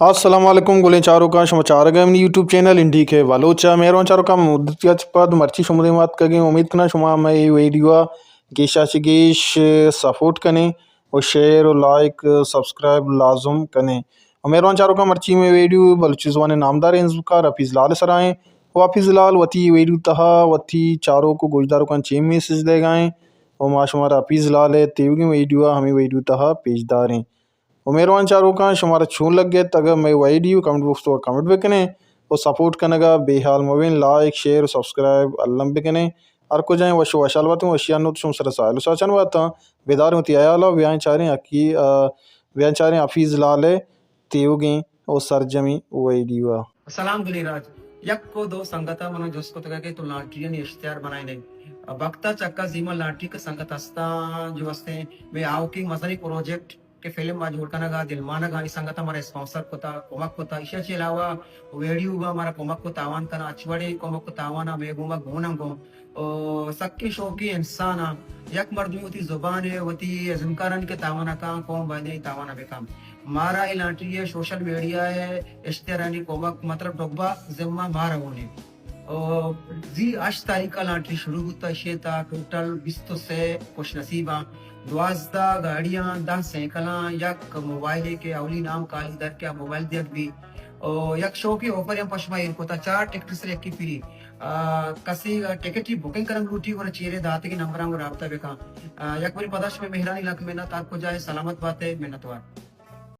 السلام علیکم گلیں چاروکاں، شما چارگ ءَ منی یوٹیوب چینل انڈی کے بلوچ ءَ۔ مہروان چاروکاں، مدتی ءَ چہ پد مرچی شما دیما اتکگیں۔ امید کناں شما مئے اے ویڈیو ءَ گیشا چہ گیش سپورٹ کنیں و شیئر و لائک سبسکرائب لازم کنیں۔ و مہروان چاروکاں، مرچی مئے ویڈیو بلوچی زبان ءِ نامداریں ازمکار حفیظ لال ءِ سرا ایں۔ و حفیظ لال وتی ویڈیو تہا وتی چاروک و گوشداروکاں چے میسج دیگا ایں و ما شمارا حفیظ لال ءِ تیوگیں ویڈیو ءَ ہمے ویڈیو تہا پیش داریں۔ و مہروان چاروکاں، شمارا چون لگت؟ اگاں مئے ویڈیو کمنٹ باکس ءَ کمنٹ بکنیں و سپورٹ کنگا بے حال مبیں، لائک، شیئر و سبسکرائب الم بکنیں۔ ہر کجائیں وش و وشحال باتیں، وشیانی نود شما سرا ساہیل و ساچان باتاں۔ بداریں وتی حیالا، بیائیں چاریں حقی-، آ، بیائیں چاریں حفیظ لال ءِ تیوگیں و سرجمیں ویڈیو ءَ۔ سلام گلیں راج، یک و دو سنگتا منا جست کتگا کہ تو لانٹریانی اشتہار بنائینے۔ وقتا چکا زیما لانٹری کہ سنگت ہستاں، جو ہستیں، مئے آؤکیں مزنیں پروجیکٹ کہ فلم ءَ جوڑ کنگ ءَ دلمانگ آنی سنگت ءَ مارا اسپانسر کتا، کمک کتا۔ ایشی ءَ چہ علاوہ ویڈیو ءَ مارا کمک و تاوان کنا، ہچ وڑیں کمک و تاوان ءَ مئے گوما گون انت گوں۔ او سکیں شوقیں انسان آں، یک مردمے وتی زبان ءَ وتی ازمکارانی کہ تاوان ءَ کاں، قوم باید ایں تاوان ءَ بکن۔ مارا اے لانٹری ءِ سوشل میڈیا ءِ اشتہارانی کمک مطلب ڈبہ ذمہ مارا گون انت۔ او، زی ہشت تاریخ ءَ لانٹری شروع بوتا، ایشی ءِ تہا ٹوٹل بیست و سے خوش نصیب آں، دوازدہ گاڑیاں، دہ سائیکلاں، یک موبائلے کہ اولی نام کالی در کہ آ موبائل دیگ بی۔ او، یک شوقیں آفرے ہم پہ شما ایر کتا، چار ٹکٹ سر یکے فری۔ آ، کسے ٹکٹ ءِ بکنگ کنگ لوٹی، گڑا چیرے داتگیں نمبراں گوں رابطہ بکن۔ آ، یک بری پدا شمئے مہرانی لک منت، ہر کجا ئے سلامت بات ئے، منتوار۔